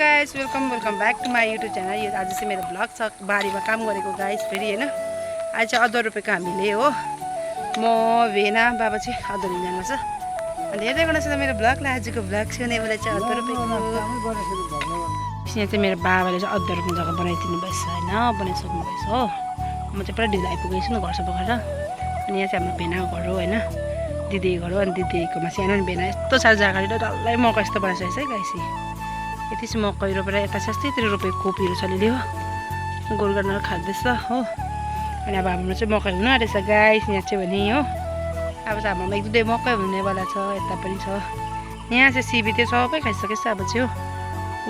Guys welcome back to my YouTube channel. यो आज चाहिँ मेरो भ्लग छ बारीमा काम गरेको गाइस फेरि हैन। आज चाहिँ अदुवा रोपेको हामीले हो। म भेना बाबा चाहिँ अदुवा लिन जानु छ। अनि हेर्दै गर्नुहोस् त मेरो भ्लगलाई। आजको भ्लग चाहिँ उनीहरूले चाहिँ अदुवा रोपेको। यहाँ चाहिँ मेरो बाबाले चाहिँ अदुवा रोप्ने जग्गा बनाइदिनु भएछ हैन, बनाइसक्नु भएछ हो। म चाहिँ पुरा ढिलो आइपुगेछु न घर सफा गरेर। अनि यहाँ चाहिँ हाम्रो भेनाको घर हो हैन, दिदी घर हो। अनि दिदीकोमा सानो भेना यस्तो सानो जग्गाले डल्लै मकै यस्तो बनाइसकेको छ है गाइस। यति चाहिँ मकै रोपेर यता सस्तैतिर रोपेको कोपीहरू छ अलिअलि हो, गोल गरेर खाँदैछ हो। अनि अब हाम्रो चाहिँ मकै हुनु आँटेछ गाइस यहाँ चाहिँ भने हो। अब चाहिँ हाम्रोमा एक दुई मकै हुनेवाला छ, यता पनि छ। यहाँ चाहिँ सिबी त्यो सबै खाइसकेछ अब चाहिँ हो।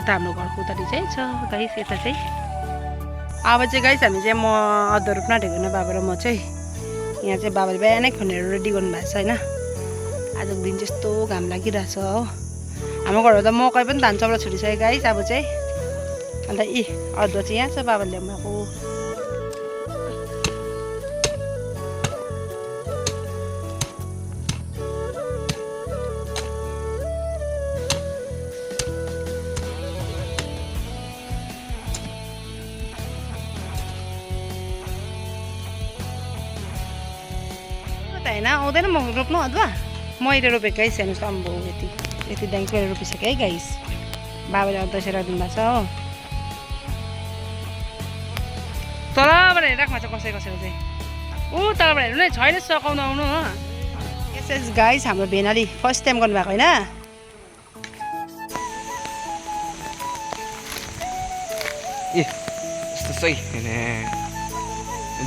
उता हाम्रो घरको उतापट्टि चाहिँ छ गाइस, यता चाहिँ अब चाहिँ गाइस हामी चाहिँ म अदुवा रोप्न आँटेको होइन बाबा र म चाहिँ। यहाँ चाहिँ बाबाले बिहानै खनेर रेडी गर्नुभएको छ होइन। आजको दिन चाहिँ यस्तो घाम लागिरहेछ हो। हाम्रो घरमा त मकै पनि धान चौरा छुटिसक्यो गाइस अब चाहिँ। अन्त अदुवा चाहिँ यहाँ छ बाबाले ल्याउनुभएको। होइन आउँदैन म रोप्नु अदुवा, मैले रोपेको गाइस हेर्नुहोस् अम्बो यति ड्याङ्स गरेर रोपिसकेँ है गाइस। बाबाले अदुवा सेरा दिनुभएको छ हो। तलबाट हेरिराख्नु छ कसै कसैको चाहिँ ऊ तलबाट हेर्नु नै छैन सघाउनु आउनु हो। यस गाइस हाम्रो भेनाले फर्स्ट टाइम गर्नुभएको होइन। ए यस्तो सही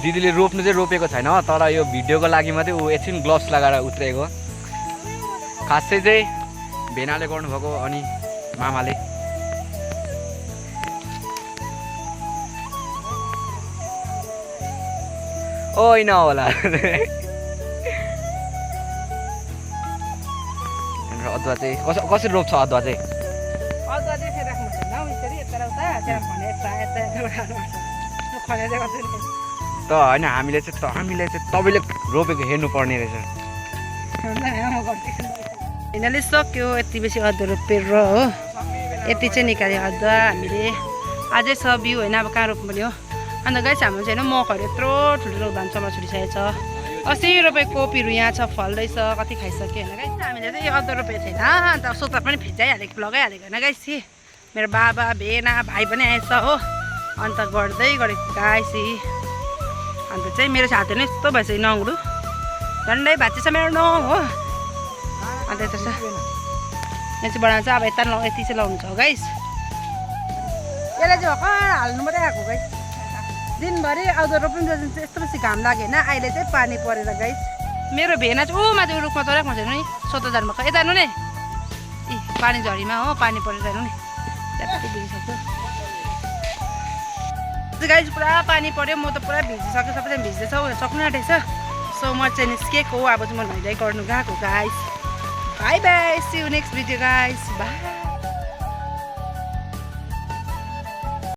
दिदीले रोप्नु चाहिँ रोपेको छैन तर यो भिडियोको लागि मात्रै ऊ एकछिन ग्लोभ्स लगाएर उत्रेको। खासै चाहिँ भेनाले गर्नुभएको अनि मामाले। होइन होला अदुवा चाहिँ कसरी रोप्छ अदुवा चाहिँ? अदुवा चाहिँ फेरि राख्नु पर्छ हौ यसरी यता उता त्यहाँ खने यता खने चाहिँ कसरी त होइन हामीले चाहिँ तपाईँले रोपेको हेर्नुपर्ने रहेछ। यिनीहरूले सक्यो यति बेसी अदुवा रोपेर हो। यति चाहिँ निकाल्यो अदुवा हामीले। अझै छ बिउ होइन, अब कहाँ रोप्नु पर्ने हो। अन्त गाइस हाम्रो चाहिँ होइन मकैहरू यत्रो ठुल्ठुलो धान चम्मा छुटिसकेको छ। 80 रुपियाँ कोपीहरू यहाँ छ, फल्दैछ, कति खाइसक्यो होइन गाइस। हामीले चाहिँ यो अदुवा रोपेको छैन। अन्त सोतर पनि भिजाइहालेको लगाइहालेको होइन गाइस। मेरो बाबा भेना भाइ पनि आएछ हो। अन्त गर्दै गरेको गाइस। अन्त चाहिँ मेरो साथीहरू नै यस्तो भइसक्यो नङ्ग्रु झन्डै भाँच्ची छ मेरो नङ हो। अन्त यता छ यहाँ चाहिँ बनाउँछ। अब यता यति चाहिँ लाउनु छ गाइस। यसलाई चाहिँ भर्खर हाल्नु मात्रै आएको गाइस। दिनभरि अदुवा रोप्नु चाहिँ यस्तो बेसी घाम लाग्यो होइन। अहिले चाहिँ पानी परेर गाइस मेरो भेना चाहिँ ऊ माथि रुखमा चढाएको हुन्छ नि सोतो जानु भएको। यता हेर्नु नि पानी झरीमा हो, पानी परेर हेर्नु नि त्यहाँ भिजिसक्छ गाइस। पुरा पानी पर्यो, म त पुरा भिजिसक्यो, सबैजना भिज्दैछ सक्नु आँटेछ। सो म चाहिँ निस्केको अब चाहिँ म नुहाइ गर्नु गएको guys. Bye bye, see you next video guys, by.